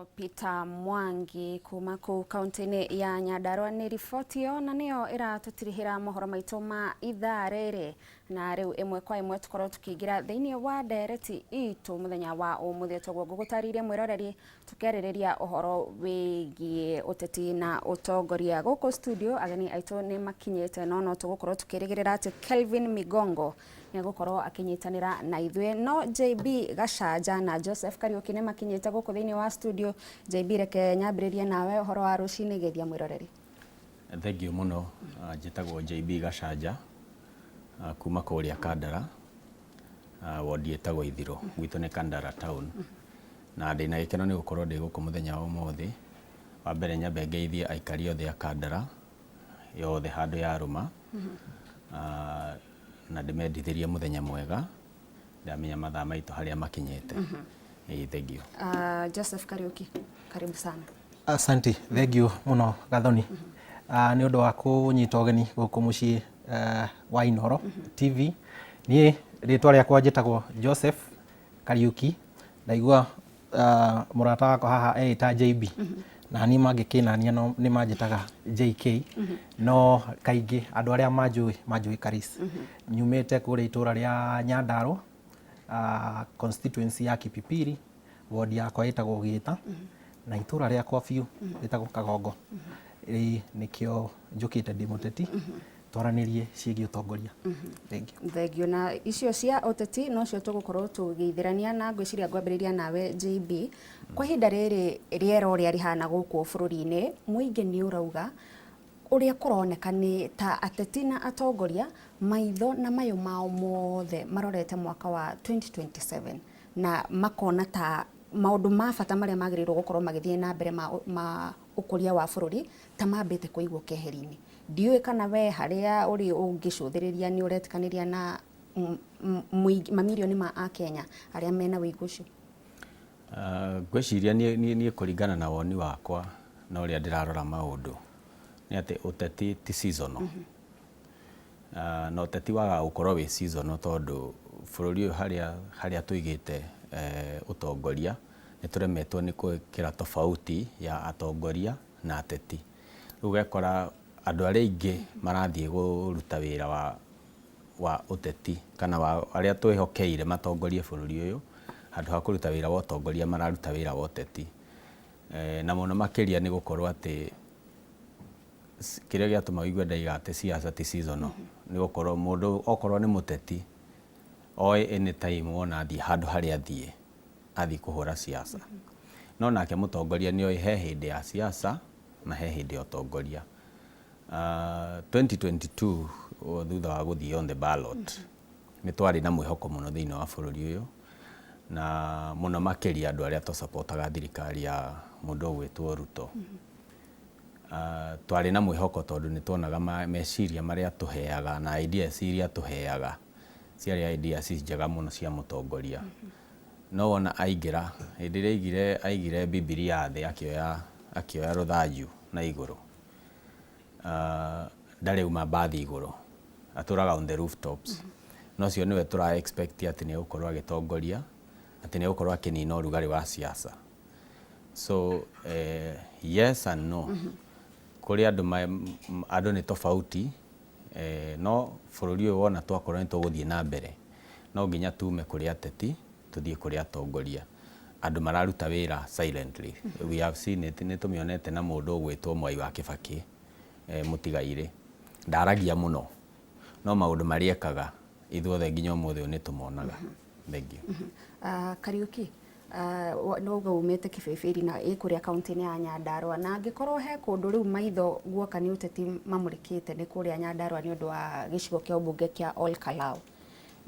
Peter Mwangi kuma kũu kaunti-inĩ ya Nyandarua nĩ riboti ĩyo, na nĩyo ĩratũtirihĩra mohoro maitũ ma ithaa rĩrĩ. Na rĩu ĩmwe kwa ĩmwe tũkorwo tũkĩingĩra thĩinĩ wa ndereti itũ mũthenya wa ũmũthĩ. Toguo ngũgũtarĩirie, mwĩroreri, tũkĩarĩrĩria ũhoro wĩgiĩ ũteti na ũtongoria. Gũkũ studio ageni aitũ nĩ makinyĩte, no tũgũkorwo tũkĩrĩgĩrĩra atĩ Kelvin Migongo nĩ egũkorwo akĩnyitanĩra na ithuĩ. No JB Gacanja na Joseph Kariũki nĩ makinyĩte gũkũ thĩinĩ wa studio. JB, reke nyambĩrĩrie nawe. Ũhoro wa rũcinĩ, geithia mwĩroreri. Thengiũ mũno. Njĩtagwo JB Gacanja kuma kũrĩa Kandara, wondi ĩtagwo Ithiro, gwitũ nĩ Kandara town. Na ndĩna gĩkeno nĩ gũkorwo ndĩ gũkũ mũthenya wa ũmũthĩ. Wa mbere nyambe ngeithie aikari othe a Kandara yothe handũ yarũma, na ndĩmendithĩrie mũthenya mwega. Ndamenya mathaa maitũ harĩa makinyĩte. Ĩĩ, thengiũ. Joseph Kariuki, karibu sana. Asante, thengiũ mũno Gathoni nĩ ũndũ wa kũnyita ũgeni gũkũ mũciĩ wa Inooro TV. Niĩ rĩtwa rĩakwa njĩtagwo Joseph Kariuki. Ndaigua mũrata wakwa haha eĩta JB, na niĩ mangĩkĩnania no nĩ manjĩtaga JK, no kaingĩ andũ arĩa manjũĩ manjũĩ Karis. Nyumĩte kũrĩa itũra rĩa Nyandarũa, constituency ya Kipipiri, ward yakwa ĩtagwo Gĩta, na itũra rĩakwa biũ rĩtagwo Kagongo. Ĩĩ, nĩkĩo njũkĩte ndĩ mũteti twaranĩrie ciĩgiĩ ũtongoria. Thengiũ. Thengio. Na icio cia ũteti nocio tũgũkorwo tũgĩithĩrania, na ngwĩciria ngwambĩrĩria nawe JB. Kwa ihinda rĩrĩ rĩera ũrĩa rĩhana gũkũ bũrũri-inĩ, mũingĩ nĩ ũrauga ũrĩa kũroneka nĩ ta ateti na atongoria maitho na mayũ mao mothe marorete mwaka wa 2027, na makona ta maũndũ ma bata marĩa magĩrĩirwo gũkorwo magĩthiĩ na mbere ma ũkũria wa bũrũri ta mambĩte kũigwo keheri-inĩ. Ndiũĩ kana we harĩa ũrĩ ũngĩcũthĩrĩria nĩ ũretĩkanĩria na mamirioni ma akenya arĩa mena wĩigũ ũcio. Ngwĩciria niĩ kũringana na woni wakwa na ũrĩa ndĩrarora maũndũ nĩ atĩ ũteti ti seasonal. Na ũteti wagaga gũkorwo wĩ seasonal tondũ bũrũri ũyũ harĩa tũigĩte ũtongoria nĩ tũremetwo nĩ gwĩkĩra tofauti ya atongoria na ateti. Rĩu ũgekora andũ arĩa aingĩ marathiĩ kũruta wĩra wa ũteti kana wa arĩa twĩhokeire matongorie bũrũri ũyũ, handũ ha kũruta wĩra wa ũtongoria mararuta wĩra wa ũteti. Na mũno makĩria nĩ gũkorwo atĩ kĩrĩa gĩatũma ũigue ndaiga atĩ siasa ti seasonal nĩ gũkorwo mũndũ okorwo nĩ mũteti oĩ anytime wona athiĩ handũ harĩa athiĩ, athiĩ kũhũra siasa. No nake mũtongoria nĩ oĩ he hĩndĩ ya siasa na he hĩndĩ ya ũtongoria. 2022, thutha wa gũthiĩ on the ballot, nĩ twarĩ na mwĩhoko mũno thĩinĩ wa bũrũri ũyũ, na mũno makĩria andũ arĩa tũcapotaga thirikari ya mũndũ ũgwĩtwo Ruto. Twarĩ na mwĩhoko tondũ nĩ tuonaga meciria marĩa atũheaga na ideas iria atũheaga ciarĩ ideas njega mũno cia mũtongoria. No wona aingĩra, hĩndĩ ĩrĩa aigire Bibilia thĩ, akĩoya rũthanju na igũrũ, ndarĩ auma mbathi igũrũ, atũraga on the rooftops. Na ũcio nĩwe tũra expect atĩ nĩ egũkorwo agĩtongoria, atĩ nĩ egũkorwo akĩnina ũrugarĩ wa siasa. So yes and no. Kũrĩ andũ, andũ nĩ tofauti, no bũrũri ũyũ wona twakorwo nĩ tũgũthiĩ na mbere, no nginya tume kũrĩ ateti tũthiĩ kũrĩ atongoria. Andũ mararuta wĩra silently. We have seen it, nĩ tũmĩonete na mũndũ ũgwĩtwo Mwai wa Kĩbakĩ, mũtigairĩ. Ndaragia mũno, no maũndũ marĩa ekaga ithuothe nginya ũmũthĩ ũyũ nĩ tũmonaga. Thengiũ. Kariũki, no uga umĩte Kĩbĩbĩri na ĩ kũrĩa kaunti-inĩ ya Nyandarũa, na angĩkorwo he kũndũ rĩu maitho guoka nĩ ũteti mamũrĩkĩte nĩ kũrĩa Nyandarũa nĩ ũndũ wa gĩcigo kĩa ũmbunge kĩa Ol Kalou.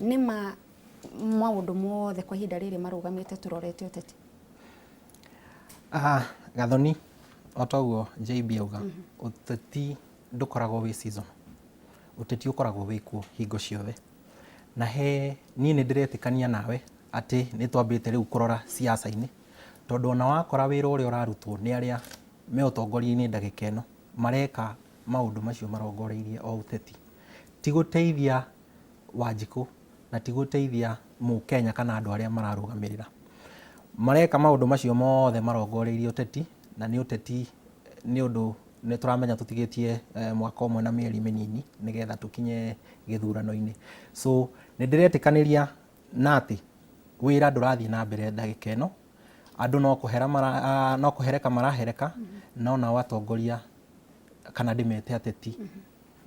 Nĩ ma maũndũ mothe kwa ihinda rĩrĩ marũgamĩte tũrorete ũteti? Gathoni, o toguo JB auga, ũteti ndũkoragwo wĩ season. Ũteti ũkoragwo wĩ kuo hingo ciothe. Na he niĩ nĩ ndĩretĩkania nawe atĩ nĩ twambĩte rĩu kũrora siasa-inĩ, tondũ ona wakora wĩra ũrĩa ũrarutwo nĩ arĩa me ũtongoria-inĩ ndagĩka ĩno, mareka maũndũ macio marongoreirie o ũteti. Ti gũteithia Wanjikũ na ti gũteithia Mũkenya kana andũ arĩa mararũgamĩrĩra. Mareka maũndũ macio mothe marongoreirie ũteti, na nĩ ũteti nĩ ũndũ nĩ tũramenya tũtigĩtie mwaka ũmwe na mĩeri mĩnini nĩgetha tũkinye gĩthurano-inĩ. So nĩ ndĩretĩkanĩria na atĩ wĩra ndũrathiĩ na mbere ndagĩka ĩno, andũ no kũhera mara, no kũhereka marahereka, no nao atongoria kana ndĩmete ateti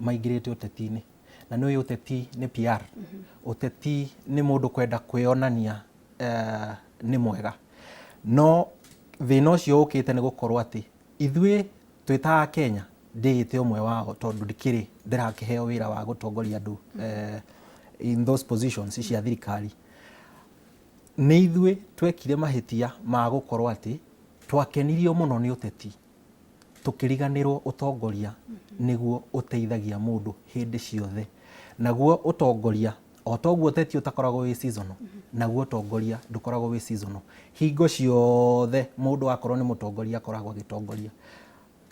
maingĩrĩte ũteti-inĩ. Na nĩ ũĩ ũteti nĩ PR. Ũteti nĩ mũndũ kwenda kwĩyonania nĩ mwega. No thĩna ũcio ũkĩte nĩ gũkorwo atĩ ithuĩ twĩ ta Akenya, ndĩĩte ũmwe wao tondũ ndikĩrĩ ndĩrakĩheo wĩra wa gũtongoria andũ in those positions cia thirikari. Nĩ ithuĩ twekire mahĩtia ma gũkorwo atĩ twakenirio mũno nĩ ũteti, tũkĩriganĩrwo ũtongoria nĩguo ũteithagia mũndũ hĩndĩ ciothe. Naguo ũtongoria, o toguo ũteti ũtakoragwo wĩ seasonal, naguo ũtongoria ndũkoragwo wĩ seasonal. Hingo ciothe mũndũ akorwo nĩ mũtongoria akoragwo agĩtongoria.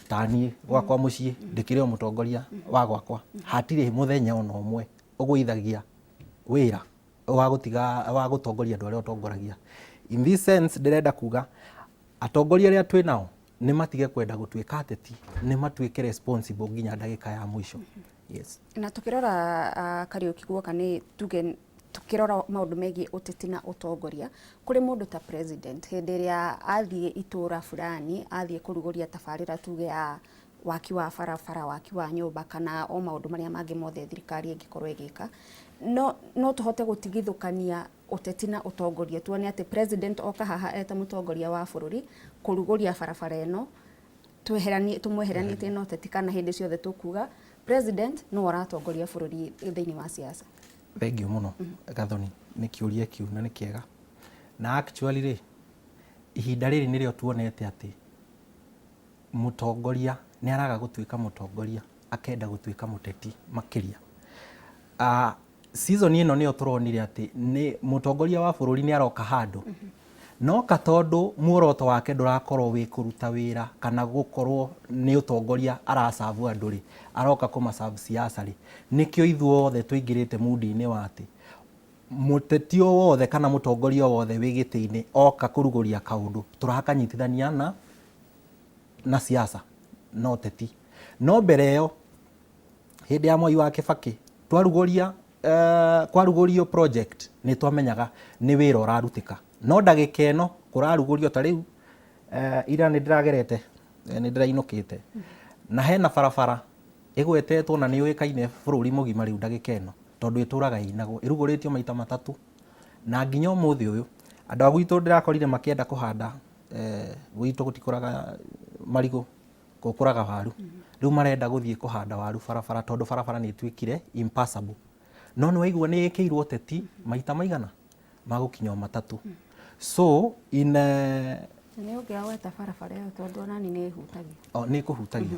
Ta niĩ gwakwa mũciĩ ndĩkĩrĩ o mũtongoria wa gwakwa, hatirĩ mũthenya ona ũmwe ũgũithagia wĩra wa gũtiga wa gũtongoria andũ arĩa ũtongoragia. In this sense ndĩrenda kuga atongoria arĩa twĩ nao nĩ matige kwenda gũtuĩka ateti, nĩ matuĩke responsible nginya ndagĩka ya mũico. Yes. Na tukirora Kariuki guoka nĩ tuge tukirora maundu megiĩ ũteti na ũtongoria kũrĩ mũndũ ta president hĩndĩ ĩrĩa athiĩ itũra fulani athiĩ kũrugũria tabarĩra tuge ya waki wa barabara, waki wa nyũmba kana o maũndũ marĩa mangĩ mothe thirikari ĩngĩkorwo ĩgĩka, no tũhote gũtigithũkania ũteti na ũtongoria tuone atĩ president oka haha eta mũtongoria wa bũrũri kũrugũria barabara ĩno tweheranie tũmweheranĩtie na ũteti kana hĩndĩ ciothe tũkuga president no ũratongoria bũrũri thĩinĩ wa siasa. Thengiũ mũno Gathoni nĩ kĩũria kĩu na nĩ kĩega. Na actually rĩ, ihinda rĩrĩ nĩrĩo tuonete atĩ mũtongoria nĩ araga gũtuĩka mũtongoria akenda gũtuĩka mũteti makĩria. Season ĩno nĩyo tũronire atĩ nĩ mũtongoria wa bũrũri nĩ aroka handũ no ka tondũ muoroto wake ndũrakorwo wĩ kũruta wĩra kana gũkorwo nĩ ũtongoria aracabu andũ rĩ, aroka kũmacabu siasa rĩ, nĩkĩo ithuothe tũingĩrĩte mundi-inĩ wa atĩ mũteti o wothe kana mũtongoria o wothe wĩ gĩtĩ-inĩ oka kũrugũria kaũndũ tũrakanyitithania na siasa no teti. No mbere ĩyo hĩndĩ ya Mwai wa Kibaki twarugũria kwarugũrio project nĩ twamenyaga nĩ wĩra ũrarutĩka, no ndagĩka ĩno kũrarugũrio ta rĩu ira nĩ ndĩragerete nĩ ndĩrainũkĩte na hena barabara ĩgwetetwo na nĩ yũĩkaine bũrũri mũgima rĩu ndagĩka ĩno tondũ ĩtũraga ĩinagwo, ĩrugũrĩtio maita matatũ na nginya ũmũthĩ ũyũ andũ a gwitũ ndĩrakorire makĩenda kũhanda gwitũ gũtikũraga marigũ, gũkũraga waru. Rĩu marenda gũthiĩ kũhanda waru barabara tondũ barabara nĩ ĩtuĩkire impassable. No nĩ waigua nĩ ĩkĩirwo ũteti maita maigana magũkinya o matatũ. So in Nĩ ũngĩagweta barabara ĩyo tondũ ona niĩ nĩ ĩhutagia. O, nĩ ĩkũhutagia.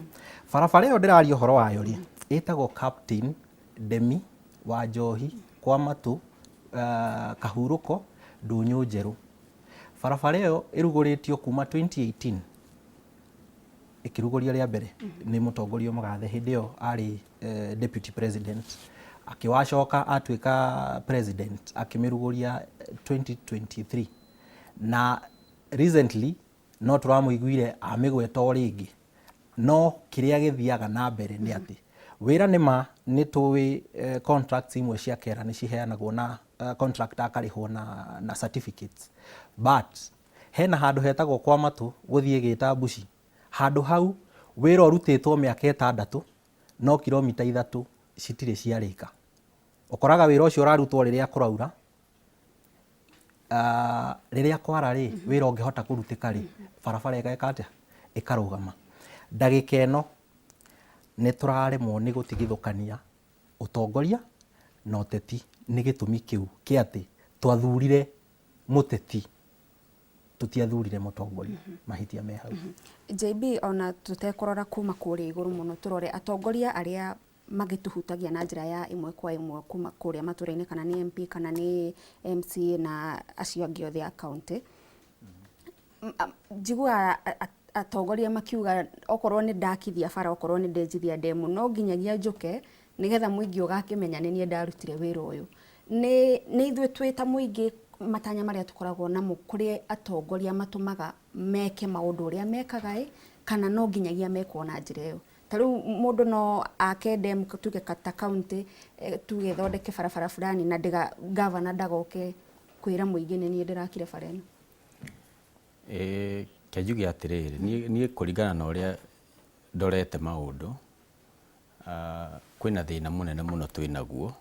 Barabara ĩyo ndĩraria ũhoro wayo rĩ, ĩtagwo Captain Demi wa Njohi kwa Matũ, Kahurũko, Ndũnyũ Njerũ. Barabara ĩyo ĩrugũrĩtio kuma 2018 ĩkĩrugũrio rĩa mbere nĩ mũtongoria mũgathe hĩndĩ ĩyo arĩ deputy president, akĩwacoka atuĩka president akĩmĩrugũria 2023 na recently no tũramũiguire amĩgweta o rĩngĩ. No kĩrĩa gĩthiaga na mbere nĩ atĩ wĩra nĩ ma nĩ tũĩ contracts imwe cia KERA nĩ ciheanagwo na contractor akarĩhwo na certificates, but hena handũ hetagwo kwa Matũ gũthiĩ Gĩta Mbuci. Handũ hau wĩra ũrutĩtwo mĩaka ĩtandatũ no kilomita 3 citirĩ ciarĩka. Ũkoraga wĩra ũcio ũrarutwo rĩrĩa kũraura, rĩrĩa kwara rĩ, wĩra ũngĩhota kũrutĩka rĩ, barabara ĩgeka atĩa? Ĩkarũgama. Ndagĩka ĩno nĩ tũraremwo nĩ gũtigithũkania ũtongoria na ũteti nĩ gĩtũmi kĩu kĩa atĩ twathurire mũteti tũtiathurire mũtongoria. Mahĩtia me hau. JB, ona tũtekũrora kuma kũrĩa igũrũ mũno, tũrore atongoria arĩa magĩtũhutagia na njĩra ya ĩmwe kwa ĩmwe kuma kũrĩa matũra-inĩ, kana nĩ MP kana nĩ MCA na acio angĩ othe a county. Njiguaga atongoria makiuga okorwo nĩ ndakithia bara, okorwo nĩ ndenjithia ndemu, no nginyagia njũke nĩgetha mũingĩ ũgakĩmenya nĩ niĩ ndarutire wĩra ũyũ. Nĩ ithuĩ twĩ ta mũingĩ Matanya marĩa tũkoragwo namo kũrĩ atongoria matũmaga meke maũndũ ũrĩa mekaga ĩ, kana no nginyagia mekwo na njĩra ĩyo? Ta rĩu mũndũ no ake dam, tuge ta county, tuge ĩthondeke barabara fulani, na ndĩga gavana ndagoke kwĩra mũingĩ nĩ niĩ ndĩrakire bara ĩno. Ĩĩ, ke njuge atĩrĩrĩ, niĩ kũringana na ũrĩa ndorete maũndũ, kwĩna thĩna mũnene mũno twĩnaguo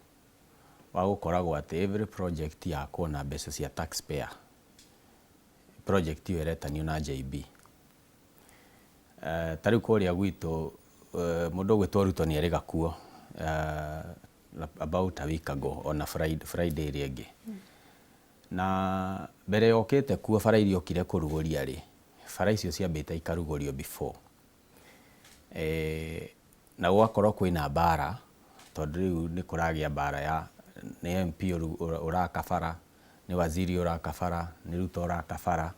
wa gũkoragwo atĩ every project yakwo na mbeca cia taxpayer, project ĩyo ĩretanio na JB. Ta rĩu kũrĩa gwitũ, mũndũ ũgwĩtwo Ruto nĩ erĩga kuo about a week ago, ona Friday ĩrĩa ĩngĩ. Na mbere yokĩte kuo, bara iria okire kũrugũria rĩ, bara icio ciambĩte ikarugũrio before. Na gũgakorwo kwĩna mbara, tondũ rĩu nĩ kũragĩa mbara ya nĩ MP ũraka bara, nĩ waziri ũraka bara, nĩ Ruto ũraka bara.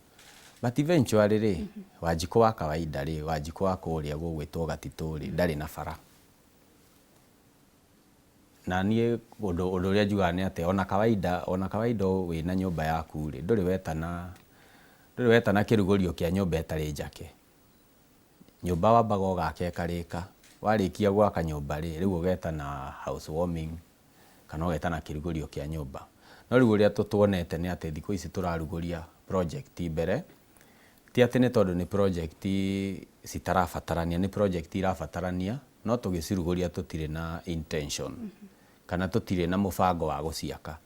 But eventually rĩ, Wanjikũ wa kawaida rĩ, Wanjikũ wa kũrĩa gũgwĩtwo Gatitũ rĩ, ndarĩ na bara. Na niĩ ũndũ ũrĩa njugaga nĩ atĩ ona kawaida wĩna nyũmba yaku rĩ, ndũrĩ wetana kĩrugũrio kĩa nyũmba ĩtarĩ njake. Nyũmba wambaga ũgaka ĩkarĩka. Warĩkia gwaka nyũmba rĩ, rĩu ũgetana house warming kana ũgetana kĩrugũrio kĩa nyũmba. No rĩu ũrĩa tuonete nĩ atĩ thikũ ici tũrarugũria project mbere, ti atĩ nĩ tondũ nĩ project citarabatarania, nĩ project irabatarania, no tũgĩcirugũria tũtirĩ na intention kana tũtirĩ na mũbango wa gũciaka.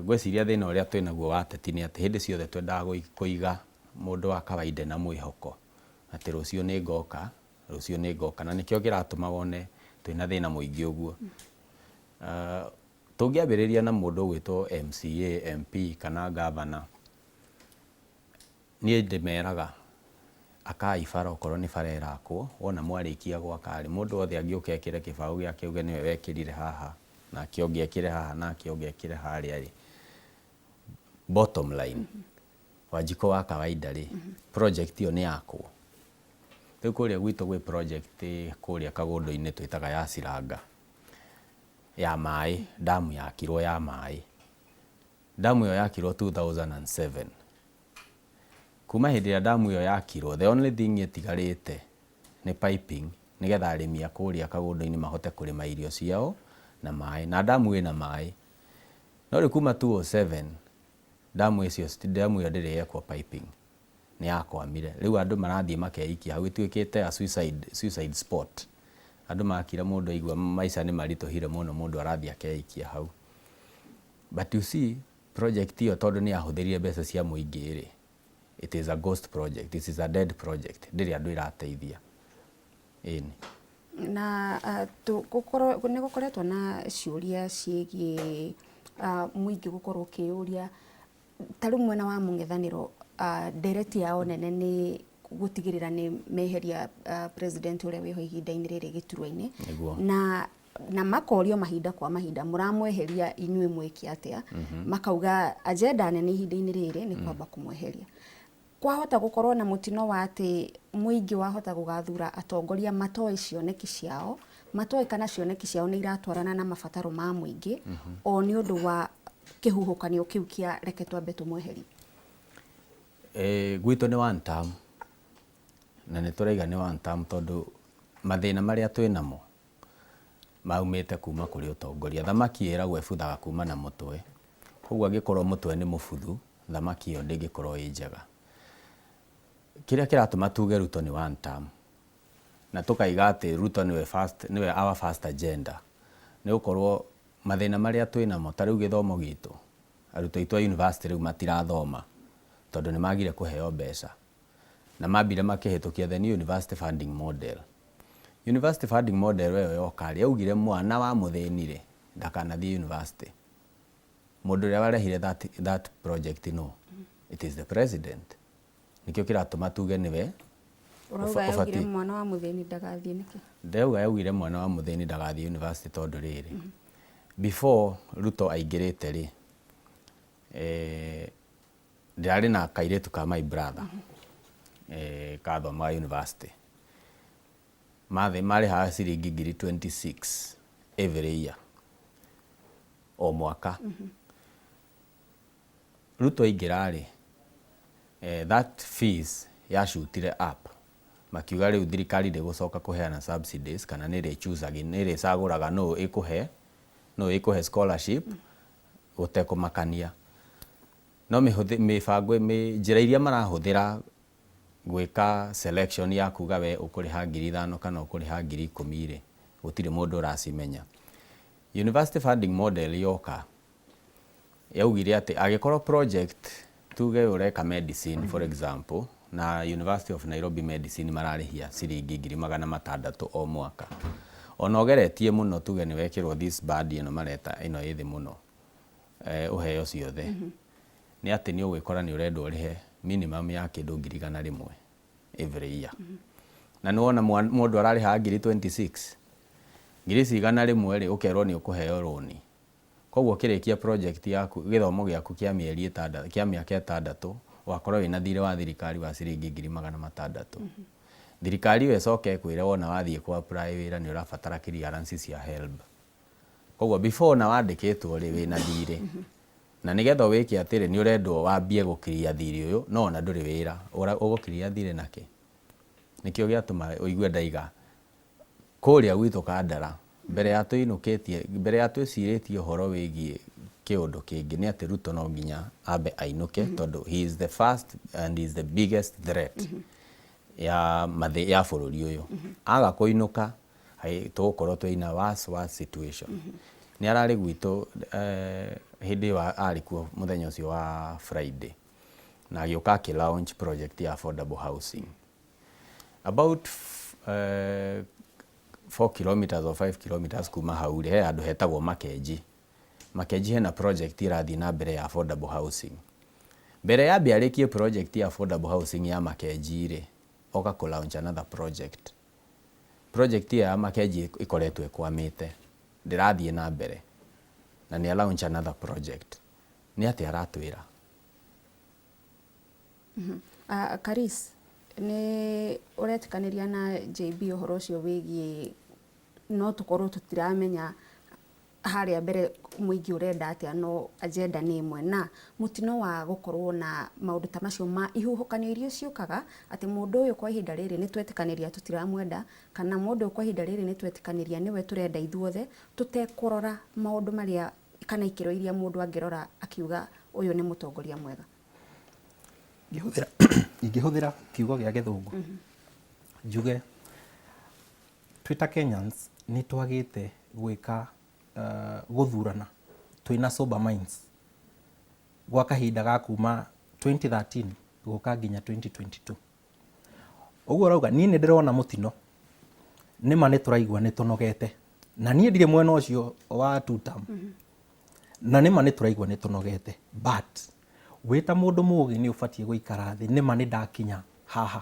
Ngwĩciria thĩna ũrĩa twĩnaguo wa ateti nĩ atĩ hĩndĩ ciothe twendaga kũiga mũndũ wa kawaida na mwĩhoko atĩ rũciũ nĩ ngoka, rũciũ nĩ ngoka, na nĩkĩo kĩratũma wone twĩna thĩna mũingĩ ũguo. Tũngĩambĩrĩria na mũndũ ũgwĩtwo MCA, MP kana governor, niĩ ndĩmeraga, akai bara okorwo nĩ bara ĩrakwo. Wona mwarĩkia gwaka rĩ, mũndũ wothe angĩũka ekĩre kĩbaũ gĩake auge nĩwe wekĩrire haha, nake ũngĩ ekĩre haha, nake ũngĩ ekĩre harĩa rĩ, bottom line, Wanjikũ wa kawaida rĩ, project ĩyo nĩ yakwo. Rĩu kũrĩa gwitũ gwĩ project kũrĩa Kagũndũ-inĩ twĩtaga ya Ciranga ya maĩ, damu yakirwo ya maĩ. Damu ĩyo yakirwo 2007. Kuma hĩndĩ ĩrĩa damu ĩyo yakirwo, the only thing ĩtigarĩte nĩ piping, nĩgetha arĩmi a kũrĩa Kagũndũ-inĩ mahote kũrĩma irio ciao na maĩ, na damu ĩna maĩ. No rĩu kuma 2007 damu icio, damu ĩyo ndĩrĩ yekwo piping, nĩ yakwamire. Rĩu andũ marathiĩ makeikia hau, ĩtuĩkĩte a suicide spot. Andũ makira, mũndũ aigua maica nĩ maritũhire mũno, mũndũ arathiĩ akeikia hau. But you see, project ĩyo tondũ nĩ yahũthĩrire mbeca cia mũingĩ rĩ, it is a ghost project, it is a dead project, ndĩrĩ andũ ĩrateithia. Ĩni. Na gũkorwo nĩ gũkoretwo na ciũria ciĩgiĩ mũingĩ gũkorwo ũkĩyũria, ta rĩu mwena wa mũng'ethanĩro, ndereti yao nene nĩ gũtigĩrĩra nĩ meheria president ũrĩa wĩho ihinda-inĩ rĩrĩ gĩturwa-inĩ. Na makorio mahinda kwa mahinda, mũramweheria inyuĩ mwĩke atĩa? Makauga agenda nene ihinda-inĩ rĩrĩ nĩ kwamba kũmweheria. Kwahota gũkorwo na mũtino wa atĩ mũingĩ wahota gũgathura atongoria matoĩ cioneki ciao, matoĩ kana cioneki ciao nĩ iratwarana na mabataro ma mũingĩ, o nĩ ũndũ wa kĩhuhũkanio kĩu kĩa reke twambe tũmweherie. Gwitũ nĩ one term, na nĩ tũraiga nĩ one term tondũ mathĩna marĩa twĩ namo maumĩte kuma kũrĩ ũtongoria. Thamaki ĩragwo ĩbuthaga kuma na mũtwe, koguo angĩkorwo mũtwe nĩ mũbuthu, thamaki ĩyo ndĩngĩkorwo ĩ njega. Kĩrĩa kĩratũma tuge Ruto nĩ one term na tũkaiga atĩ Ruto nĩwe first, nĩwe our first agenda, nĩ gũkorwo mathĩna marĩa twĩ namo, ta rĩu gĩthomo gitũ, arutwo aitũ a university rĩu matirathoma tondũ nĩ magire kũheo mbeca, na mambire makĩhĩtũkia the new university funding model. University funding model ĩyo yoka rĩ, yaugire mwana wa mũthĩni rĩ, ndakanathiĩ university. Mũndũ ũrĩa warehire that project, no it is the president. Nĩkĩo kĩratũma tuge nĩwe. Ũrauga yaugire mwana wa mũthĩni ndagathiĩ nĩkĩ? Ndauga yaugire mwana wa mũthĩni ndagathiĩ university tondũ rĩrĩ, before Ruto aingĩrĩte rĩ, ndĩrarĩ na kairĩtu ka my brother kathomaga university. Mathĩ marĩhaga ciringi ngiri 26 every year, o mwaka. Ruto aingĩra rĩ, that fees yacutire up, makiuga rĩu thirikari ndĩgũcoka kũheana subsidies kana nĩ ĩrĩ nĩ ĩrĩcagũraga nũ ĩkũhe, nũ ĩkũhe scholarship gũtekũmakania. No mĩbango, njĩra iria marahũthĩra gwĩka selection ya kuga we ũkũrĩha 5,000 kana ũkũrĩha 10,000 rĩ, gũtirĩ mũndũ ũracimenya. University funding model yoka yaugire atĩ angĩkorwo project, tuge ũreka medicine for example, na University of Nairobi medicine mararĩhia ciringi 600,000 o mwaka, ona ũgeretie mũno, tuge nĩ wekĩrwo this band ĩno mareta ĩno ĩ thĩ mũno, ũheo ciothe, nĩ atĩ nĩ ũgwĩkora nĩ ũrendwo ũrĩhe minimum ya kĩndũ 100,000 every year. Na nĩ wona mũndũ ararĩha 26,000, ngiri ici 100 rĩ, ũkerwo nĩ ũkũheo rũni. Koguo ũkĩrĩkia project yaku, gĩthomo gĩaku kĩa mĩeri 6, kĩa mĩaka 6, ũgakorwo wĩna thirĩ wa thirikari wa ciringi 600,000. Thirikari ĩyo ĩcoke ĩkwĩre wona wathiĩ kũ apply wĩra nĩ ũrabatara clearance cia HELB. Koguo before ona wandĩkĩtwo rĩ, wĩna thirĩ. Na nĩgetha wĩke atĩrĩ, nĩ ũrendwo wambie gũ clear thirĩ ũyũ, no ona ndũrĩ wĩra. Ũgũ clear thirĩ nakĩ? Nĩkĩo gĩatũma ũigue ndaiga kũrĩa gwitũ Kandara, mbere ya tũinũkĩtie, mbere ya twĩcirĩtie ũhoro wĩgiĩ kĩũndũ kĩngĩ, nĩ atĩ Ruto no nginya ambe ainũke, tondũ he is the first and he is the biggest threat ya mathĩ ya bũrũri ũyũ. Aga kũinũka, tũgũkorwo twĩna worse worse situation. Nĩ ararĩ gwitũ hĩndĩ ĩyo arĩ kuo mũthenya ũcio wa Friday, na agĩũka akĩ launch project ya affordable housing about 4 kilometers or 5 kilometers kuma hau rĩ, he handũ hetagwo Makenji. Makenji hena project ĩrathiĩ na mbere ya affordable housing. Mbere ya ambie arĩkie project ya affordable housing ya Makenji rĩ, oka kũ launch another project. Project ĩyo ya Makenji ĩkoretwo ĩkwamĩte, ndĩrathiĩ na mbere, na nĩ launch another project. Nĩ atĩa aratwĩra? Karis, nĩ ũretĩkanĩria na JB ũhoro ũcio wĩgiĩ no tũkorwo tũtiramenya harĩa mbere mũingĩ ũrenda atĩa, no agenda nĩ ĩmwe, na mũtino wa gũkorwo na maũndũ ta macio ma ihuhũkanio iria ciũkaga atĩ mũndũ ũyũ kwa ihinda rĩrĩ nĩ twetĩkanĩria tũtiramwenda, kana mũndũ ũyũ kwa ihinda rĩrĩ nĩ twetĩkanĩria nĩwe tũrenda ithuothe, tũtekũrora maũndũ marĩa kana ikĩro iria mũndũ angĩrora akiuga ũyũ nĩ mũtongoria mwega? Ingĩhũthĩra kiugo gĩa Gĩthũngũ njuge twĩ ta Kenyans nĩ twagĩte gwĩka gũthurana twĩna sober minds gwa kahinda ga kuma 2013 gũka nginya 2022. Ũguo ũrauga, niĩ nĩ ndĩrona mũtino. Nĩma nĩ tũraigua nĩ tũnogete, na niĩ ndirĩ mwena ũcio wa two term, na nĩma nĩ tũraigua nĩ tũnogete, but wĩ ta mũndũ mũgĩ nĩ ũbatiĩ gũikara thĩ. Nĩma nĩ ndakinya haha,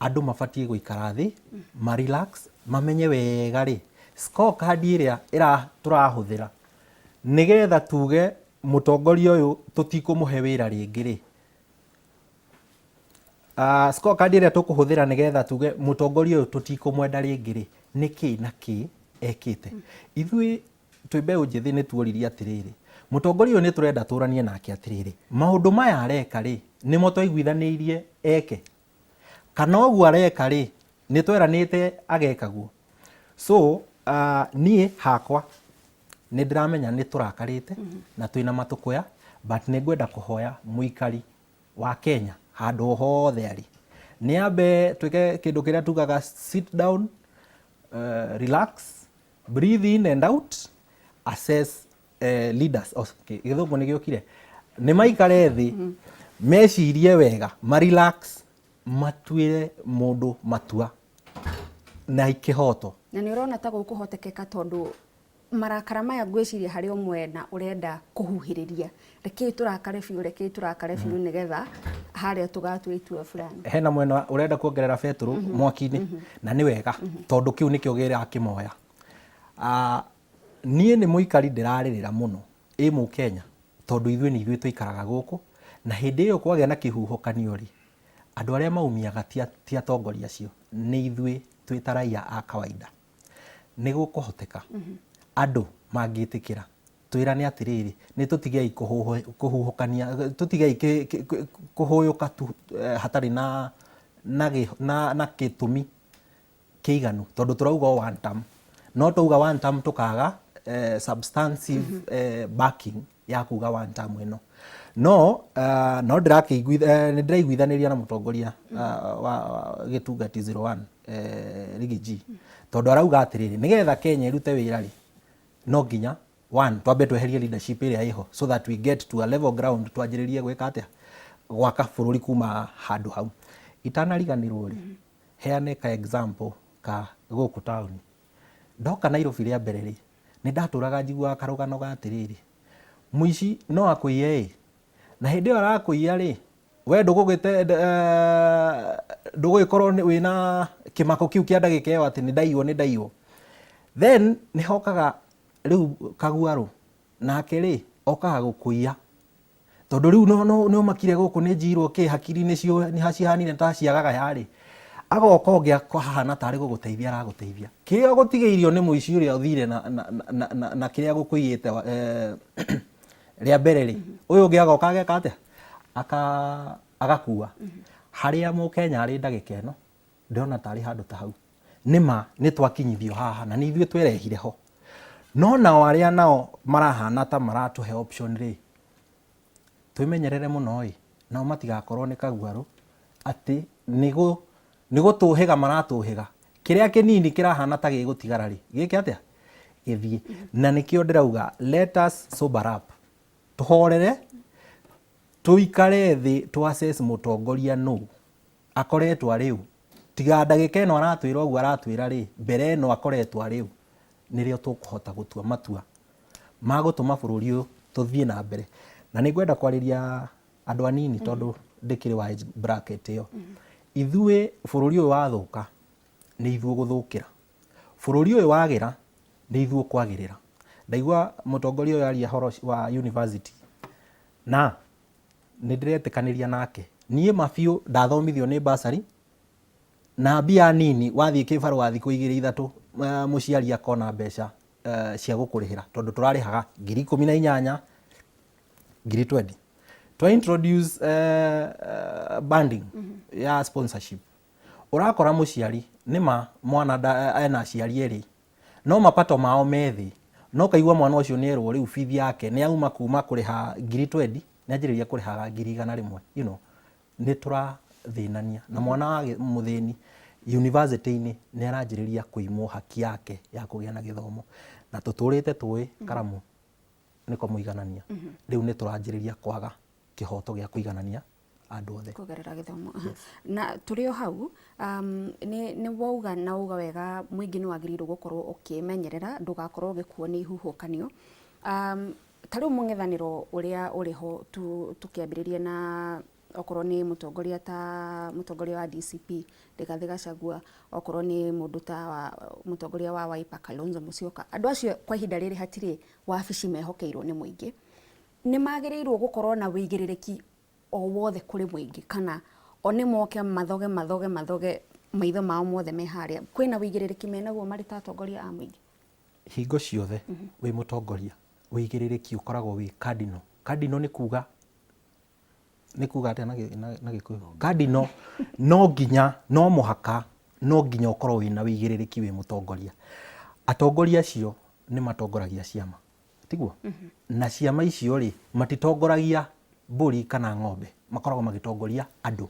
andũ mabatiĩ gũikara thĩ, ma relax, mamenye wega rĩ scorecard ĩrĩa ĩra tũrahũthĩra nĩgetha tuge mũtongoria ũyũ tũtikũmũhe wĩra rĩngĩ rĩ, scorecard ĩrĩa tũkũhũthĩra nĩgetha tuge mũtongoria ũyũ tũtikũmwenda rĩngĩ rĩ, nĩ kĩ na kĩ ekĩte. Ithuĩ twĩ mbeũ njĩthĩ nĩ tuoririe atĩrĩrĩ, mũtongoria ũyũ nĩ tũrenda tũranie nake atĩrĩrĩ, maũndũ maya areka rĩ, nĩmo twaiguithanĩirie eke, kana ũguo areka rĩ, nĩ tweranĩte ageka guo? So niĩ hakwa nĩ ndĩramenya nĩ tũrakarĩte na twĩna matũkũya, but nĩ ngwenda kũhoya mũikari wa Kenya handũ o hothe arĩ nĩ ambe twĩke kĩndũ kĩrĩa tugaga sit down, relax, breathe in and out, assess leaders. Okay, Gĩthũngũ nĩ gĩũkire. Nĩ maikare thĩ, mecirie wega, ma relax, matuĩre mũndũ matua na kĩhoto. Na nĩ ũrona ta gũkũhotekeka, tondũ marakara maya ngwĩciria harĩ o mwena ũrenda kũhuhĩrĩria, rekei tũrakare biũ, rekei tũrakare biũ, nĩgetha harĩa tũgatua itua fulani? Hena mwena ũrenda kuongerera betũrũ mwaki-inĩ, na nĩ wega tondũ kĩu nĩkĩo kĩrakĩmoya. Niĩ nĩ mũikari ndĩrarĩrĩra mũno ĩ Mũkenya, tondũ ithuĩ nĩ ithuĩ tũikaraga gũkũ, na hĩndĩ ĩyo kwagĩa na kĩhuhũkanio rĩ, andũ arĩa maumiaga ti atongoria acio, nĩ ithuĩ twĩ ta raia a kawaida. Nĩ gũkũhoteka andũ mangĩtĩkĩra. Twĩrane atĩrĩrĩ, nĩ tũtigei kũhuhũkania, tũtigei kũhũyũka tu hatarĩ na na na na gĩtũmi kĩiganu, tondũ tũrauga o one term, no twauga one term tũkaga substantive backing ya kuga one term ĩno. No no ndĩrakĩiguithania, nĩ ndĩraiguithanĩria na mũtongoria wa Gĩtungati 01 Riggy G, tondũ arauga atĩrĩrĩ, nĩgetha Kenya ĩrute wĩra rĩ, no nginya one twambe tweherie leadership ĩrĩa ĩho so that we get to a level ground, twanjĩrĩrie gwĩka atĩa, gwaka bũrũri kuma handũ hau. Itanariganĩrwo rĩ, heane ka example ka gũkũ taũni. Ndoka Nairobi rĩa mbere rĩ, nĩ ndatũraga njiguaga karũgano ga atĩrĩrĩ, mũici no akũiye ĩ, na hĩndĩ ĩyo arakũiya rĩ, we ndũgũgĩte ndũgũgĩkorwo wĩna kĩmako kĩu kĩa ndagĩka ĩyo atĩ nĩ ndaiywo, nĩ ndaiywo. Then nĩ hokaga rĩu kaguarũ, nake rĩ, okaga gũkũiya tondũ rĩu no no nĩ ũmakire gũkũ nĩ njirwo kĩ hakiri nĩcio nĩ cihanire ta ciagaga rĩ, agoka ũngĩ akahana tarĩ gũgũteithia aragũteithia. Kĩrĩa ũgũtigĩirio nĩ mũici ũrĩa ũthire na, na, na, na, na kĩrĩa gũkũiyĩte rĩa mbere rĩ, ũyũ ũngĩ agoka ageka atĩa? Aka agakua. Harĩa mũkenya arĩ ndagĩka ĩno, ndĩrona tarĩ handũ ta hau. Nĩma nĩ twakinyithio haha na nĩ ithuĩ twerehire ho, no nao arĩa nao marahana ta maratũhe option rĩ, twĩmenyerere mũno ĩ, nao matigakorwo nĩ kaguarũ atĩ nĩ gũtũhĩga maratũhĩga. Kĩrĩa kĩnini kĩrahana ta gĩgũtigara rĩ, gĩke atĩa? Gĩthiĩ. Na nĩkĩo ndĩrauga let us sober up, tũhorere, tũikare thĩ, tũ assess mũtongoria nũ akoretwo arĩ ũ. Tiga ndagĩka ĩno aratwĩra ũguo aratwĩra rĩ, mbere ĩno akoretwo arĩ ũ, nĩrĩo tũkũhota gũtua matua ma gũtũma bũrũri ũyũ tũthiĩ na mbere. Na nĩ ngwenda kwarĩria andũ anini tondũ ndĩkĩrĩ wa age bracket ĩyo. Ithuĩ bũrũri ũyũ wathũka nĩ ithuĩ ũgũthũkĩra, bũrũri ũyũ wagĩra nĩ ithuĩ ũkwagĩrĩra. Ndaigua mũtongoria ũyũ aria ũhoro wa university na nĩ ndĩretĩkanĩria nake. Niĩ ma biũ ndathomithio nĩ bursary na mbia nini, wathiĩ kĩbarũa thikũ igĩrĩ ithatũ, mũciari akona mbeca cia gũkũrĩhĩra, tondũ tũrarĩhaga 18,000, 20,000. Twa introduce banding ya sponsorship, ũrakora mũciari nĩma mwana ena aciari erĩ no mapato mao me thĩ, no kaigua mwana ũcio nĩ erwo rĩu bithi yake nĩ auma kuma kũrĩha 20,000, nĩ anjĩrĩria kũrĩhaga 100,000. Nĩ tũrathĩnania na mwana wa mũthĩni university-inĩ nĩ aranjĩrĩria kũimwo haki yake ya kũgĩa na gĩthomo, na tũtũrĩte tũĩ karamu nĩko mũiganania. Rĩu nĩ tũranjĩrĩria kwaga kĩhoto gĩa kũiganania andũ othe kũgerera gĩthomo. Na tũrĩ o hau, nĩ wauga na wauga wega, mũingĩ nĩ wagĩrĩirwo gũkorwo ũkĩmenyerera ndũgakorwo ũgĩkuo nĩ ihuhũkanio. Ta rĩu mũng'ethanĩro ũrĩa ũrĩ ho, tũkĩambĩrĩria na okorwo nĩ mũtongoria ta mũtongoria wa DCP Rigathĩ Gachagua, okorwo nĩ mũndũ ta wa mũtongoria wa Wiper Kalonzo Musyoka, andũ acio kwa ihinda rĩrĩ hatirĩ wabici mehokeirwo nĩ mũingĩ. Nĩ magĩrĩirwo gũkorwo na wĩigĩrĩrĩki o wothe kũrĩ mũingĩ, kana o nĩ moke mathoge mathoge mathoge maitho mao mothe me harĩa? Kwĩna wĩigĩrĩrĩki menaguo marĩ ta atongoria a mũingĩ? Hingo ciothe wĩ mũtongoria, wĩigĩrĩrĩki ũkoragwo wĩ cardinal. Cardinal nĩ kuga, nĩ kuga atĩa na Gĩkũyũ? Cardinal, no nginya, no mũhaka, no nginya ũkorwo wĩna wĩigĩrĩrĩki wĩ mũtongoria. Atongoria acio nĩ matongoragia ciama, tiguo? Na ciama icio rĩ, matitongoragia mbũri kana ng'ombe, makoragwo magĩtongoria andũ.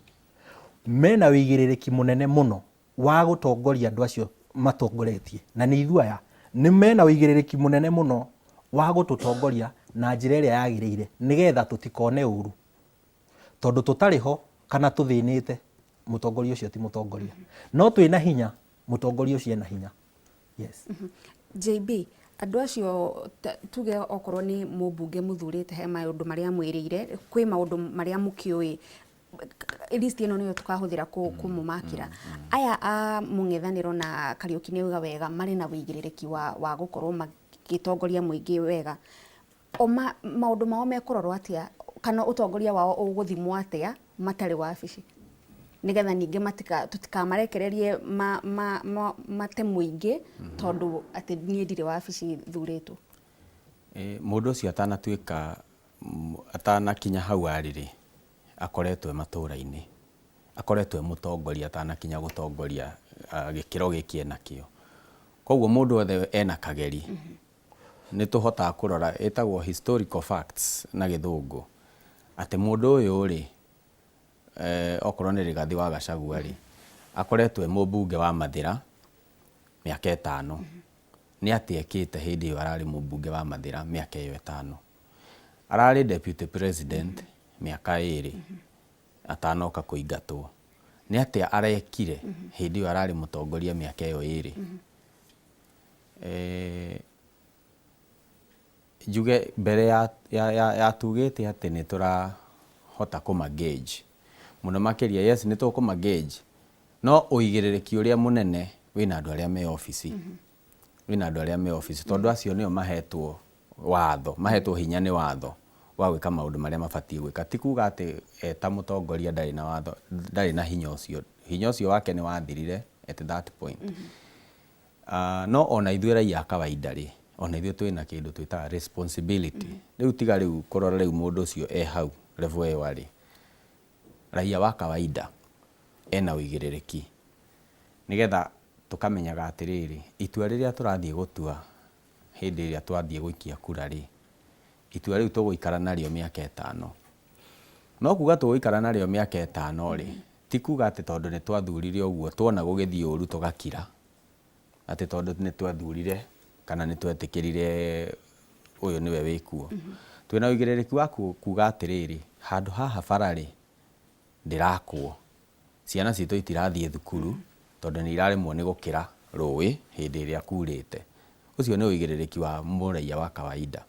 Mena wĩigĩrĩrĩki mũnene mũno wa gũtongoria andũ acio matongoretie, na nĩ ithuĩ aya, nĩ mena wĩigĩrĩrĩki mũnene mũno wa gũtũtongoria na njĩra ĩrĩa yagĩrĩire, nĩgetha tũtikone ũru, tondũ tũtarĩ ho kana tũthĩnĩte, mũtongoria ũcio ti mũtongoria. No twĩna hinya, mũtongoria ũcio ena hinya. Yes. JB, andũ acio tuge okorwo nĩ mũmbunge mũthurĩte, he maũndũ marĩa mwĩrĩire, kwĩ maũndũ marĩa mũkĩũĩ list ĩno nĩyo tũkahũthĩra kũmũmakĩra. Aya a mũng'ethanĩro na Kariũki nĩ auga wega, marĩ na wĩigĩrĩrĩki wa gũkorwo magĩtongoria mũingĩ wega. O maũndũ mao mekũrorwo atĩa, kana ũtongoria wao ũgũthimwo atĩa matarĩ wabici, nĩgetha ningĩ matika tũtikamarekererie mate mũingĩ tondũ atĩ niĩ ndirĩ wabici thurĩtwo? Mũndũ ũcio atanatuĩka, atanakinya hau arĩ rĩ, akoretwo e matũra-inĩ, akoretwo e mũtongoria atanakinya gũtongoria gĩkĩro gĩkĩ enakĩo. Koguo mũndũ wothe ena kageri, nĩ tũhotaga kũrora, ĩtagwo historical facts na gĩthũngũ, atĩ mũndũ ũyũ rĩ, okorwo nĩ Rigathi wa Gachagua rĩ, akoretwo e mũmbunge wa Mathĩra mĩaka 5. Nĩ atĩa ekĩte hĩndĩ ĩyo ararĩ mũmbunge wa Mathĩra mĩaka ĩyo 5? Ararĩ deputy president mĩaka 2 atanoka kũingatwo. Nĩ atĩa arekire hĩndĩ ĩyo ararĩ mũtongoria mĩaka ĩyo 2? Njuge mbere ya tugĩte atĩ nĩ tũrahota kũma-gauge mũno makĩria, yes nĩ tũkũma-gauge, no ũigĩrĩrĩki ũrĩa mũnene wĩna andũ arĩa me obici, wĩna andũ arĩa me obici, tondũ acio nĩo mahetwo watho, mahetwo hinya nĩ watho wa gwĩka maũndũ marĩa mabatiĩ gwĩka. Ti kuga atĩ eta mũtongoria ndarĩ na watho, ndarĩ na hinya ũcio, hinya ũcio wake nĩ wathirire at that point. No ona ithuĩ raia a kawaida rĩ, ona ithuĩ twĩna kĩndũ twĩtaga responsibility. Rĩu tiga rĩu kũrora rĩu mũndũ ũcio e hau level ĩyo arĩ, raia wa kawaida ena ũigĩrĩrĩki nĩgetha tũkamenyaga atĩrĩrĩ, itua rĩrĩa tũrathiĩ gũtua hĩndĩ ĩrĩa twathiĩ gũikia kura rĩ, itua rĩu tũgũikara narĩo mĩaka 5. No kuga tũgũikara narĩo mĩaka 5 rĩ, ti kuga atĩ tondũ nĩ twathurire ũguo tuona gũgĩthiĩ ũru tũgakira, atĩ tondũ nĩ twathurire kana nĩ twetĩkĩrire ũyũ nĩwe wĩkuo. Twĩna ũigĩrĩrĩki wa kuga atĩrĩrĩ, handũ haha bara rĩ, ndĩrakwo, ciana citũ itirathiĩ thukuru tondũ nĩ iraremwo nĩ gũkĩra rũĩ hĩndĩ ĩrĩa kurĩte. Ũcio nĩ ũigĩrĩrĩki wa mũraiya wa kawaida.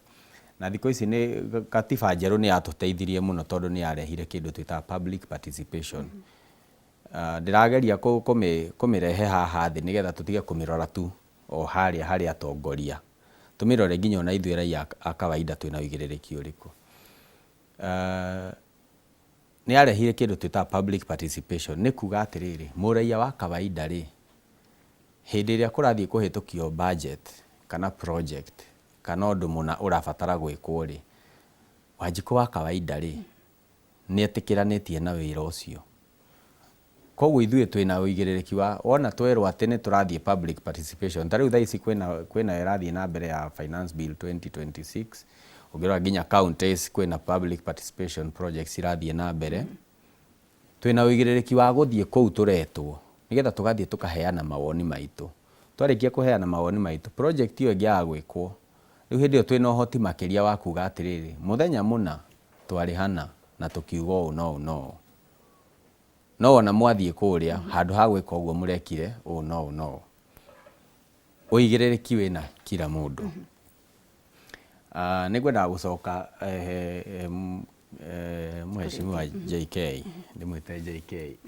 Na thikũ ici nĩ katiba njerũ nĩ yatũteithirie mũno tondũ nĩ yarehire kĩndũ twĩtaga public participation. Ndĩrageria kũmĩrehe haha thĩ nĩgetha tũtige kũmĩrora tu o harĩa harĩ atongoria, tũmĩrore nginya ona ithuĩ raia a kawaida twĩna ũigĩrĩrĩki ũrĩkũ. Nĩ yarehire kĩndũ twĩtaga public participation, nĩ kuga atĩrĩrĩ, mũraiya wa kawaida rĩ, hĩndĩ ĩrĩa kũrathiĩ kũhĩtũkio budget kana project kana ũndũ mũna ũrabatara gwĩkwo rĩ, Wanjikũ wa kawaida rĩ, nĩ etĩkĩranĩtie na wĩra ũcio. Koguo ithuĩ twĩna ũigĩrĩrĩki wa wona twerwo atĩ nĩ tũrathiĩ public participation, ta rĩu thaa ici kwĩna ĩrathiĩ na mbere ya Finance Bill 2026, ũngĩrora nginya counties kwĩna public participation projects irathiĩ na mbere. Twĩna ũigĩrĩrĩki wa gũthiĩ kũu tũretwo nĩgetha tũgathiĩ tũkaheana mawoni maitũ. Twarĩkia kũheana mawoni maitũ, project ĩyo ĩngĩaga gwĩkwo, rĩu hĩndĩ ĩyo twĩna ũhoti makĩria wa kuga atĩrĩrĩ, mũthenya mũna twarĩ hana na tũkiuga ũũ na ũũ na ũũ. No ona mwathiĩ kũrĩa, handũ ha gwĩka ũguo mũrekire ũũ na ũũ na ũũ. Ũigĩrĩrĩki wĩna kila mũndũ. Nĩ ngwendaga gũcoka Mheshimiwa JK, ndĩmwĩte JK.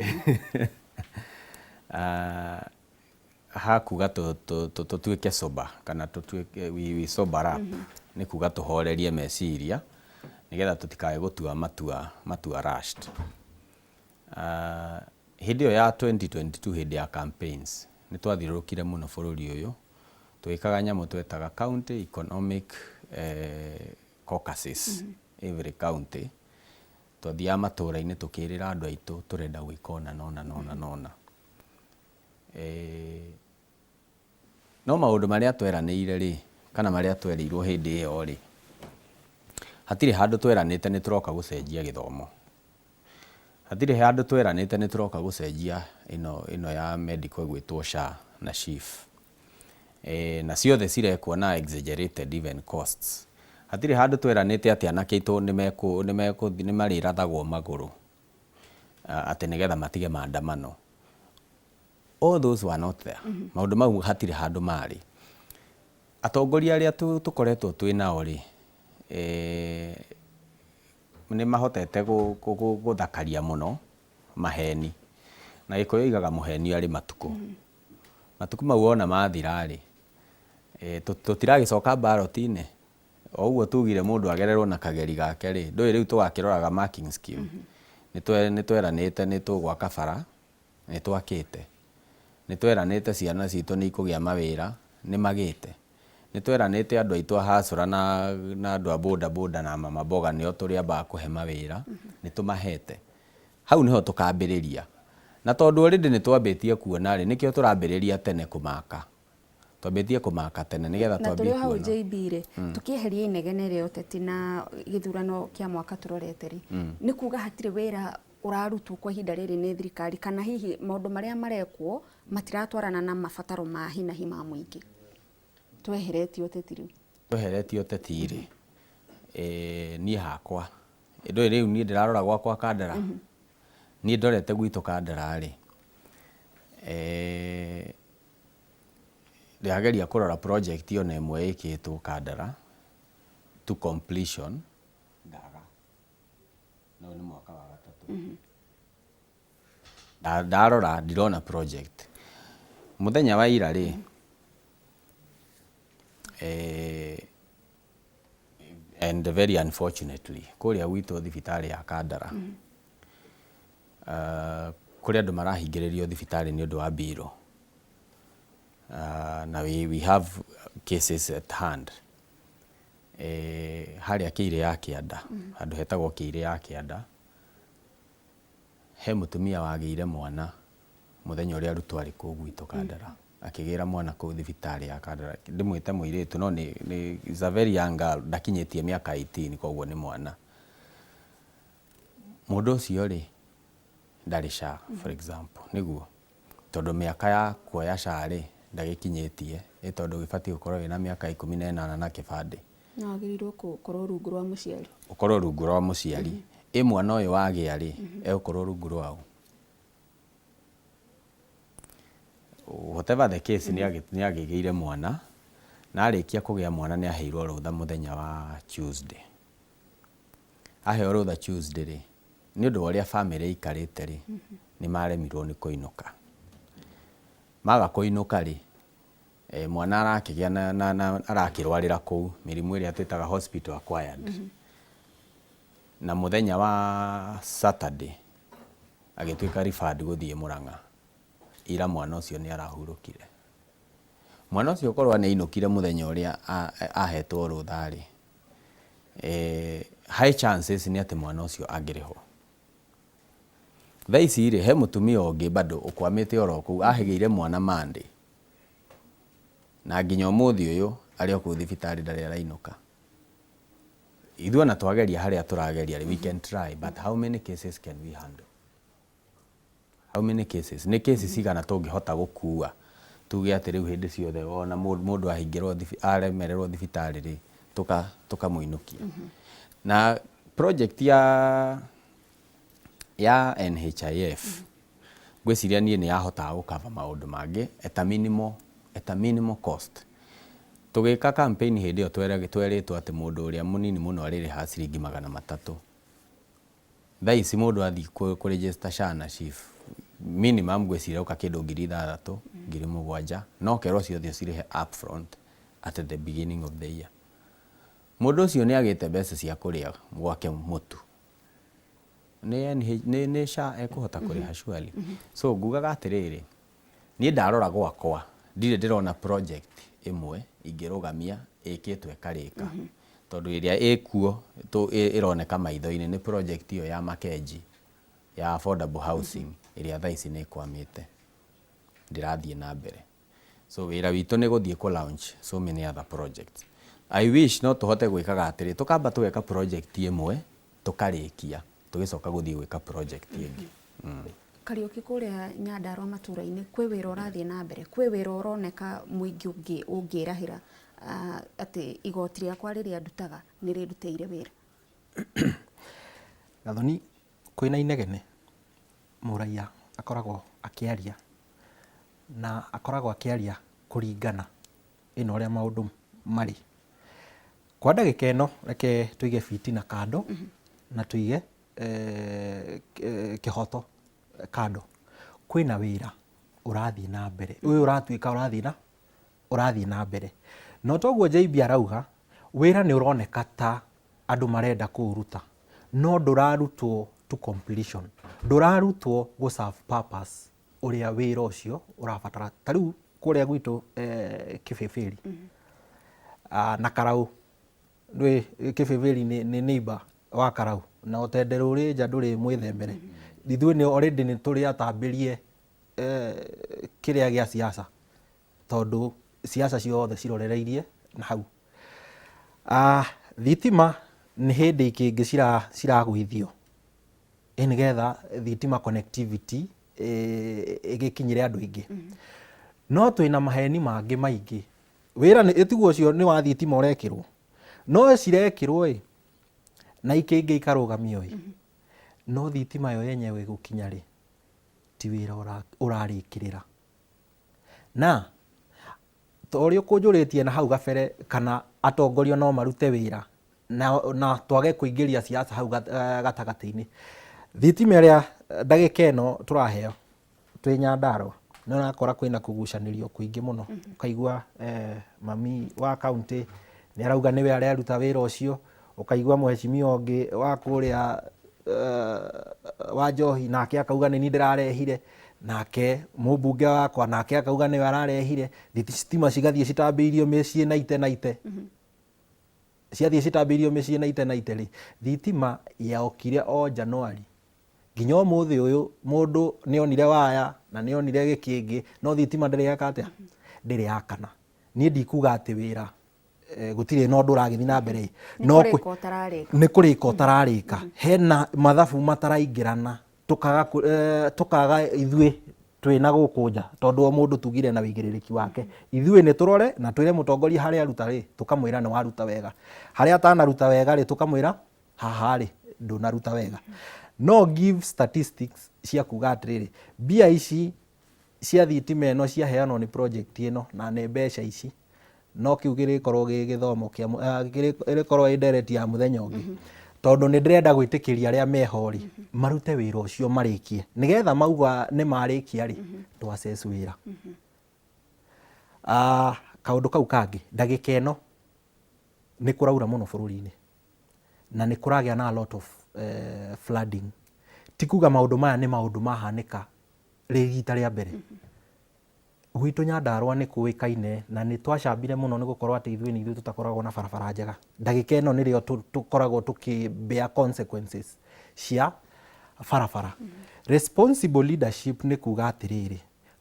Hakuga tũtuĩke sober kana tũtuĩke we sober up, nĩ kuga tũhorerie meciria nĩgetha tũtikae gũtua matua rushed. Hĩndĩ ĩyo ya 2022 hĩndĩ ya campaigns nĩ twathiũrũrũkire mũno bũrũri ũyũ tũgĩkaga nyamũ twetaga county economic caucuses every county. Twathiaga matũra-inĩ tũkĩrĩra andũ aitũ tũrenda gwĩka ũna na ũna na ũna na ũna. No maũndũ marĩa tweranĩire rĩ, kana marĩa twerĩirwo hĩndĩ ĩyo rĩ, hatirĩ handũ tweranĩte nĩ tũroka gũcenjia gĩthomo. Hatirĩ handũ tweranĩte nĩ tũroka gũcenjia ĩno ya medical ĩgwĩtwo SHA na SHIF. Na ciothe cirekwo na exaggerated even costs. Hatirĩ handũ tweranĩte atĩ anake aitũ nĩ marĩrathagwo magũrũ atĩ nĩgetha matige maandamano. All those were not there. Maũndũ mau hatirĩ handũ marĩ. Atongoria arĩa tũkoretwo twĩ nao rĩ, nĩ mahotete gũthakaria mũno maheni. Na Gĩkũyũ oigaga mũheni arĩ matukũ. Matukũ mau wona mathira rĩ, tũtiragĩcoka ballot-inĩ. O ũguo tugire mũndũ agererwo na kageri gake rĩ, ndũĩ rĩu tũgakĩroraga marking scheme. Nĩ tweranĩte nĩ tũgwaka bara, nĩ twakĩte. Nĩ tweranĩte ciana citũ nĩ ikũgĩa mawĩra, nĩ magĩte. Nĩ tweranĩte andũ aitũ a hacũra na andũ a boda boda na mama mboga nĩo tũrĩambaga kũhe mawĩra, nĩ tũmahete. Hau nĩho tũkambĩrĩria. Na tondũ already nĩ twambĩtie kuona rĩ, nĩkĩo tũrambĩrĩria tene kũmaka. Twambĩtie kũmaka tene nĩgetha Na twambie tũrĩ o hau kuona. JB rĩ, tũkĩeheria inegene rĩa ũteti na gĩthurano kĩa mwaka tũrorete rĩ, nĩ kuga hatirĩ wĩra ũrarutwo kwa ihinda rĩrĩ nĩ thirikari, kana hihi maũndũ marĩa marekwo matiratwarana na mabataro ma hi na hi ma mũingĩ? Tweheretie ũteti rĩu. Tweheretie ũteti rĩ, niĩ hakwa, ndũĩ rĩu niĩ ndĩrarora gwakwa Kandara, niĩ ndorete gwitũ Kandara rĩ, ndĩrageria kũrora project ona ĩmwe ĩkĩtwo Kandara to completion, ngaga. Na ũyũ nĩ mwaka wa gatatũ. Ndarora ndirona project. Mũthenya wa ira rĩ, and very unfortunately, kũrĩa gwitũ thibitarĩ ya Kandara, kũrĩ andũ marahingĩrĩrio thibitarĩ nĩ ũndũ wa mbirũ. Na we have cases at hand. Harĩa Kĩirĩ ya Kĩanda, handũ hetagwo Kĩirĩ ya Kĩanda, he mũtumia wagĩire mwana mũthenya ũrĩa Ruto arĩ kũu gwitũ Kandara. Akĩgĩra mwana kũu thibitarĩ ya Kandara. Ndĩmwĩte mũirĩtu no nĩ is a very young girl, ndakinyĩtie mĩaka 18 koguo nĩ mwana. Mũndũ ũcio rĩ, ndarĩ SHA for example, nĩguo? Tondũ mĩaka ya kuoya SHA rĩ, ndagĩkinyĩtie, ĩ tondũ gĩbatiĩ gũkorwo wĩna mĩaka 18 na kĩbandĩ. No agĩrĩirwo gũkorwo rungu rwa mũciari. Ũkorwo rungu rwa mũciari. Ĩ mwana ũyũ wagĩa rĩ, egũkorwo rungu rwa ũ? Whatever the case, nĩ agĩgĩire mwana, na arĩkia kũgĩa mwana nĩ aheirwo rũtha mũthenya wa Tuesday. Aheo rũtha Tuesday rĩ, nĩ ũndũ wa ũrĩa family ĩikarĩte rĩ, nĩ maremirwo nĩ kũinũka. Maga kũinũka rĩ, mwana arakĩgĩa na arakĩrwarĩra kũu mĩrimũ ĩrĩa twĩtaga hospital acquired. Na mũthenya wa Saturday agĩtuĩka referred gũthiĩ Murang'a. Ira mwana ũcio nĩ arahurũkire. Mwana ũcio korwo nĩ ainũkire mũthenya ũrĩa ahetwo rũtha rĩ, high chances nĩ atĩ mwana ũcio angĩrĩhwo. Thaa ici rĩ, he mũtumia ũngĩ bado ũkwamĩte oro kũu, ahĩgĩire mwana Monday. Na nginya ũmũthĩ ũyũ arĩ o kũu thibitarĩ ndarĩ arainũka. Ithuĩ ona twageria harĩa tũrageria rĩ, we can try, but how many cases can we handle? How many cases? Nĩ cases cigana tũngĩhota gũkua tuge atĩ rĩu hĩndĩ ciothe ona mũndũ ahingĩrwo aremererwo thibitarĩ rĩ, tũkamũinũkia. Na project ya NHIF, ngwĩciria niĩ nĩ yahotaga gũcover maũndũ mangĩ at a minimal cost. Tũgĩka campaign hĩndĩ ĩyo twerĩtwo atĩ mũndũ ũrĩa mũnini mũno arĩrĩhaga ciringi 300. Thaa ici mũndũ athiĩ kũ register SHA na SHIF, minimum ngwĩciria ũka kĩndũ 6,000, 7,000, no kerwo ciothe ũcirĩhe upfront at the beginning of the year. Mũndũ ũcio nĩ agĩte mbeca cia kũrĩa gwake mũtu. Nĩ SHA ekũhota kũrĩha surely? So ngugaga atĩrĩrĩ, niĩ ndarora gwakwa ndirĩ ndĩrona project ĩmwe ingĩrũgamia ĩkĩtwo ĩkarĩka, tondũ ĩrĩa ĩkuo ĩroneka maitho-inĩ nĩ project ĩyo ya Makenji ya affordable housing, ĩrĩa thaa ici nĩ ĩkwamĩte, ndĩrathiĩ na mbere. So wĩra witũ nĩ gũthiĩ kũ launch so many other projects. I wish no tũhote gwĩkaga atĩrĩ, tũkamba tũgeka project ĩmwe tũkarĩkia, tũgĩcoka gũthiĩ gwĩka project ĩngĩ. Kariũki, kũrĩa Nyandarua matũra-inĩ kwĩ wĩra ũrathiĩ na mbere, kwĩ wĩra ũroneka mũingĩ ũngĩrahĩra atĩ igoti rĩakwa rĩrĩa ndutaga nĩ rĩndutĩire wĩra? Gathoni, kwĩna inegene mũraiya akoragwo akĩaria, na akoragwo akĩaria kũringana ĩna ũrĩa maũndũ marĩ kwa ndagĩka ĩno. Reke tũige fitina kando na tũige kĩhoto kando. Kwĩna wĩra ũrathiĩ na mbere, ũyũ ũratuĩka ũrathiĩ na mbere, no toguo JB arauga, wĩra nĩ ũroneka ta andũ marenda kũũruta, no ndũrarutwo to completion, ndũrarutwo gũ serve purpose ũrĩa wĩra ũcio ũrabatara. Ta rĩu kũrĩa gwitũ Kĩbĩbĩri, Na Karau ndũĩ Kĩbĩbĩri nĩ neighbor wa Karau, na ũtenderũ ũrĩ nja ndũrĩ mwĩthemere. Ithuĩ nĩ already nĩ tũrĩ atambĩrie kĩrĩa gĩa siasa, tondũ siasa ciothe cirorereirie na hau. Thitima nĩ hĩndĩ ikĩngĩ ciragũithio ĩ nĩgetha thitima connectivity ĩgĩkinyĩre andũ aingĩ. No twĩna maheni mangĩ maingĩ. Wĩra nĩ tiguo ũcio nĩ wa thitima ũrekĩrwo, no cirekĩrwo ĩ na ikĩngĩ ikarũgamio ĩ, no thitima yo yenyewe gũkinya rĩ, ti wĩra ũrarĩkĩrĩra. Na ta ũrĩa ũkũnjũrĩtie na hau gabere kana atongoria no marute wĩra na twage kũingĩria siasa hau gatagatĩ-inĩ. Thitima ĩrĩa ndagĩka ĩno tũraheo twĩ Nyandarũa nĩ ũrakora kwĩna kũgucanĩrio kũingĩ mũno. Ũkaigua mami wa kaũntĩ nĩ arauga nĩwe areruta wĩra ũcio, ũkaigua mheshimiwa ũngĩ wa kũrĩa wa njohi nake akauga nĩ niĩ ndĩrarehire, nake mũmbunge wakwa nake akauga nĩwe ararehire, thitima cigathiĩ citambĩirio mĩciĩ na ite na ite. Ciathiĩ citambĩirio mĩciĩ na ite na ite rĩ, thitima yokire o January nginya ũmũthĩ ũyũ mũndũ nĩ onire waya na nĩ onire gĩkĩngĩ, no thitima ndĩrĩ yeka atĩa? Ndĩrĩ yakana. Niĩ ndikuga atĩ wĩra gũtirĩ na ũndũ ũragĩthiĩ na mbere ĩ, Nĩ no kũrĩka ũtararĩka. Nĩ kũrĩka ũtararĩka. Hena mathabu mataraingĩrana, tũkaga ithuĩ twĩna gũkũ nja, tondũ o mũndũ tugire na wĩigĩrĩrĩki wake. Ithuĩ nĩ tũrore na twĩre mũtongoria harĩa aruta rĩ, tũkamwĩra nĩ waruta wega, harĩa atanaruta wega rĩ, tũkamwĩra haha rĩ, ndũnaruta wega. No give statistics cia kuga atĩrĩrĩ, mbia ici cia thitima ĩno ciaheanwo nĩ project ĩno na nĩ mbeca ici, no kĩu kĩrĩkorwo gĩ gĩthomo kĩa ĩrĩkorwo ĩ ndereti ya mũthenya ũngĩ, tondũ nĩ ndĩrenda gwĩtĩkĩria arĩa meho rĩ, marute wĩra ũcio marĩkie, nĩgetha mauga nĩ marĩkia rĩ, tũ assess wĩra. Kaũndũ kau kangĩ, ndagĩka ĩno nĩ kũraura mũno bũrũri-inĩ na nĩ kũragĩa na a lot of flooding. Ti kuga maũndũ maya nĩ maũndũ mahanĩka rĩ rita rĩa mbere. Gwitũ Nyandarũa nĩ kũĩkaine na nĩ twacambire mũno nĩ gũkorwo atĩ ithuĩ nĩ ithuĩ tũtakoragwo na barabara njega. Ndagĩka ĩno nĩrĩo tũkoragwo tũkĩ bear consequences cia barabara. Responsible leadership nĩ kuga atĩrĩrĩ,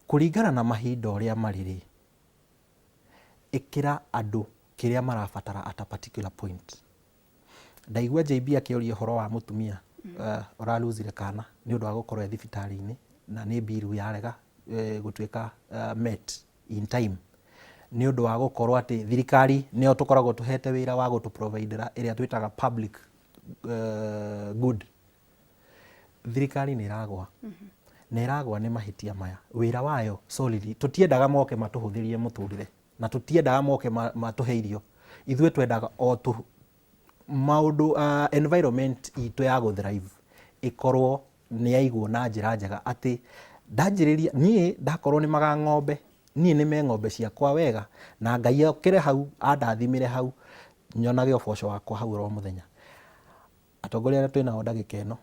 kũringana na mahinda ũrĩa marĩ rĩ, ĩkĩra andũ kĩrĩa marabatara at a particular point. Ndaigua JB akĩoria ũhoro wa mũtumia ũralosire kana nĩ ũndũ wa gũkorwo e thibitarĩ-inĩ na nĩ bill yarega gũtuĩka met in time nĩ ũndũ wa gũkorwo atĩ thirikari nĩyo tũkoragwo tũhete wĩra wa gũtũ provide ĩra ĩrĩa twĩtaga public good. Thirikari nĩ ĩragwa na ĩragwa nĩ mahĩtia maya. Wĩra wayo solely, tũtiendaga moke matũhũthĩrie mũtũrĩre na tũtiendaga moke matũhe irio. Ithuĩ twendaga o tũ maũndũ environment itũ ya gũ thrive ĩkorwo nĩ yaigwo na njĩra njega atĩ ndanjĩrĩria niĩ ndakorwo nĩmaga ng'ombe, niĩ nĩme ng'ombe ciakwa wega na Ngai okĩre hau andathimĩre hau nyonage ũboco wakwa hau oro mũthenya. Atongoria arĩa twĩnao ndagĩka ĩno,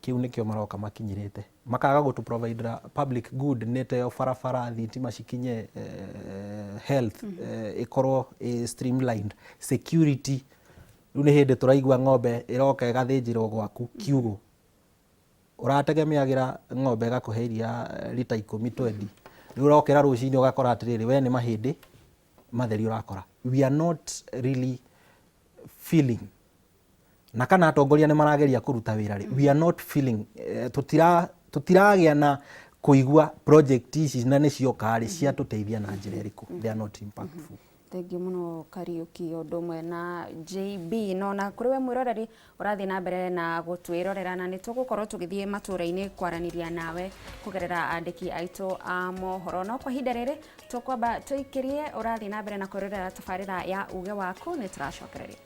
kĩu nĩkĩo maroka makinyĩrĩte. Makaga gũtũ provide ra public good nĩ ta ĩyo barabara, thitima cikinye, health ĩkorwo ĩ streamlined, security. Rĩu nĩ hĩndĩ tũraigua ng'ombe ĩroka ĩgathĩnjĩrwo gwaku kiugũ. Ũrategemeagĩra ng'ombe ĩgakũhe iria rita ikũmi twendi. Rĩu ũrokĩra rũcinĩ ũgakora atĩrĩrĩ, we nĩ mahĩndĩ matheri ũrakora. We are not really feeling na kana atongoria nĩ marageria kũruta wĩra rĩ, we are not feeling, tũtiragĩa na kũigua project ici na nĩ cioka rĩ, ciatũteithia na njĩra ĩrĩkũ. They are not impactful. Thengiũ mũno Kariũki, ũndũ ũmwe na JB. No na kũrĩ we mwĩroreri ũrathiĩ na mbere na gũtwĩrorera, na nĩ tũgũkorwo tũgĩthiĩ matũũra-inĩ kwaranĩria nawe kũgerera andĩki aitũ a mohoro. No kwa ihinda rĩrĩ tũkwamba tũikĩrie, ũrathiĩ na mbere na kwĩrorera tabarĩra ya Uge Waku, nĩ tũracokereria.